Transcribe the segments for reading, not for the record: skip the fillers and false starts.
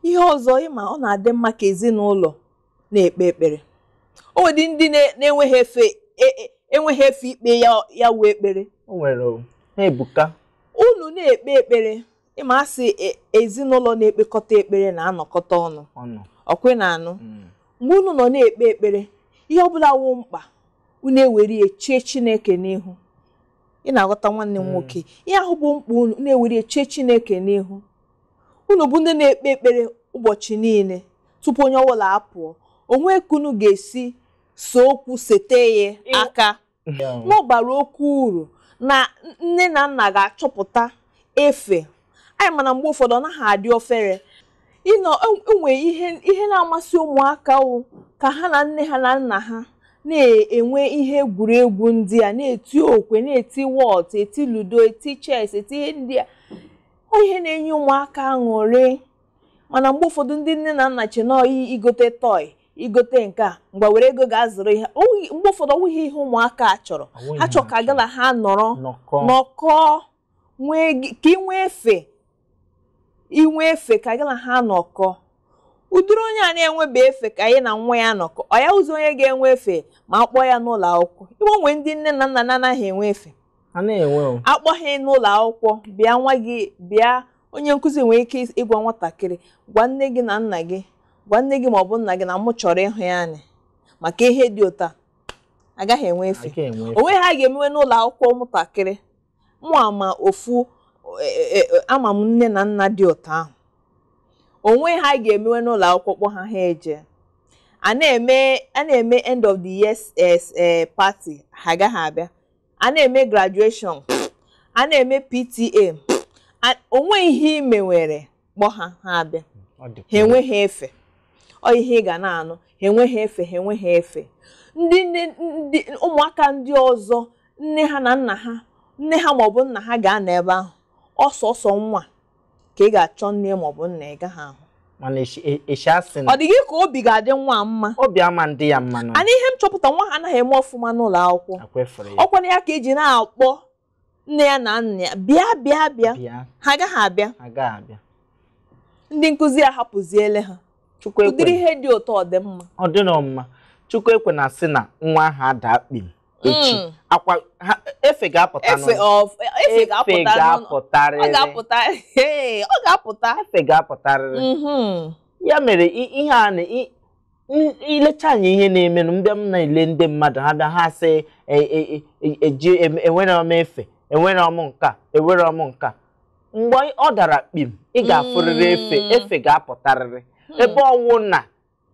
Ihe ọzọ, ịma, ọ na-adị mma ka ezinụlọ na-ekpe ekpere. O nwere ndị na-enweghị efe, enweghị efe ikpe ya wee ekpere. O nwere o. Ha ebuka. Unu na-ekpe ekpere, ịma, asị ezinụlọ na-ekpekọta ekpere na-anọkọta ọnụ. Ọnụ. Ọkwe na-anụ. Mgbe unu nọ na-ekpe ekpere, ihe ọbụla wụ mkpa unu ewere ya chee Chineke n'ihu. Ị na-aghọta, nwanne m nwoke? Ihe ahụ bụ mkpa unu na-ewere ya chee Chineke n'ihu. Unu bụ ndị na-ekpe ekpere ụbọchị niile tupu onye ọbụla apụọ, onwe ka unu ga-esi so okwu sete ya aka n'ọbara oke uru na nne na nna ga-achọpụta efe anyị. Mana mgbe ụfọdụ ọ naghị adị ofere ịnọ enwe ihe na-amasị ụmụaka wụ ka ha na nne ha na nna ha na-enwe ihe egwuregwu ndị a, na-eti okwe, na-eti wọt, eti ludo, eti chess, eti ihe ndị a. Ọ ihe na-enye ụmụaka aṅụrị. Mana mgbe ụfọdụ ndị nne na nna che nọọ igote toy, igote nke a, ngwa, were ego ga-azụrụ ihe. Mgbe ụfọdụ ọ wụghị ihe ụmụaka a chọrọ. Ha chọrọ ka gị na ha nọrọ nọkọ, nọkọọ, nwee ka ị nwee efe, inwe efe ka gị na ha nọkọ. Ụdịrị onye a na-enwebe efe ka anyị na nwa ya nọkọ, ọ ya ụzọ onye ga-enwe efe ma akpọ ya n'ụlọ akwụkwọ. Iwe onwe ndị nne na nna na-anaghị enwe efe. Ha na-enwe o. Akpọghị n'ụlọ akwụkwọ, bịa nwa gị bịa. Onye nkụzi nwere ike ịgwa nwatakịrị, gwa nne gị na nna gị, gwa nne gị maọbụ nna gị na mụ chọrọ ịhụ ya anya maka ihe dị ụta. Agaghị enwe efe. Agaghị enwe efe. Onwe ha ga-emewe n'ụlọ akwụkwọ ụmụntakịrị. Mụ ama ofu ama m nne na nna dị ụtọ ahụ, onwe ha ga-emewe n'ụlọ akwụkwọ, kpọ ha, ha eje. A na-eme end of the year party, ha agaghị abịa. A na-eme graduation, a na-eme PTA, onwe ihe ime nwere kpọ ha, ha abịa. Ọ dịkwa. Ha enweghị efe. Ọ ihe ị ga na-anụ, ha enweghị efe, ha enweghị efe. Ndị nne, ndị ụmụaka ndị ọzọ, nne ha na nna ha, nne ha maọbụ nna ha ga-anọ ebe ahụ. Ọsọsọ nwa ka ị ga-achọ nne maọbụ nna, ị gaghị ahụ. Mana eshi asị na Ọ dị gị ka obi ga-adị nwa mma? Obi ama ndị ya mma nọ. Ana ihe m chọpụta, nwa ha anaghị eme ọfụma n'ụlọ akwụkwọ. Akwefere ya. Ọkwana ya ka eji na-akpọ nne ya na nna ya, bịa, bịa, bịa. Bịa. Ha agaghị abịa. Agaghị abịa. Ndị nkụzi ya hapụziele ha. Chukwu ekwe. Ụdịrị ihe dị ụtọ, ọ dị mma? Ọ dịrọ mma. Chukwu ekwe na sị na nwa ahụ ada kpim echi. Akwa ha efe ga-apụta efe n'ụlọ. Of efe ga-apụta n'ụlọ. Ọ ga-apụtarịrị. ga-apụta. Ee, ọ ga-apụta. Efe ga-apụtarịrị. Ya mere ihe a na ilecha anya ihe na-emenụ, mbịa m na-ele ndị mmadụ, ha bịa, ha sị eji enwere m efe, enwere m nka, enwere m nka. Mgbe ọ dara kpim, ị ga-afụrịrị efe. Efe ga-apụtarịrị. Ebe ọwụ na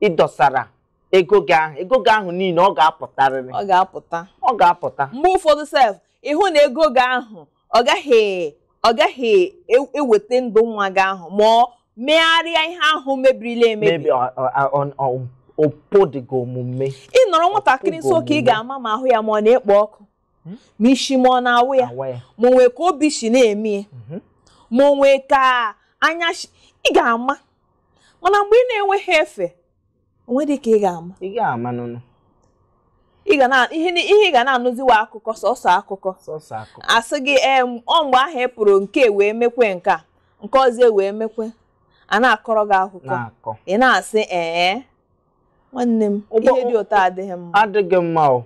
ịdọsara ego gị ahụ, ego gị ahụ niile, ọ ga-apụtarịrị. Ọ ga-apụta. Ọ ga-apụta. Mgbe ụfọdụ sef, ịhụ na ego gị ahụ ọ gaghị eweta ndụ nwa gị ahụ ma ọ megharịa ihe ahụ mebirila emebi. Maybe opodịgo omume. Ị nọrọ nwatakịrị nso ka ị ga-ama ma ahụ ya ma ọ na-ekpo ọkụ, ma isi ma ọ na-awụ ya, awa ya, ma o nwee ka obi si na-eme ya, ma o nwee ka anya shi, ị ga-ama. Mana mgbe ị na-enweghị efe, onwe dị ka ị ga-ama. Ị ga-ama nụnụ. Ị ga na ihe ị ga na-anụziwa akụkọ, sọsọ akụkọ. Sọsọ akụkọ. Asị gị em ọ mgbe ahụ ị pụrụ nke wee mekwe nke a, nke ọzọ wee mekwe, a na-akọrọ gị akụkọ. Na-akọ. Ị na-asị ee, nwanne m, ihe dị ụtọ adịghị mma. Adịghị mma o.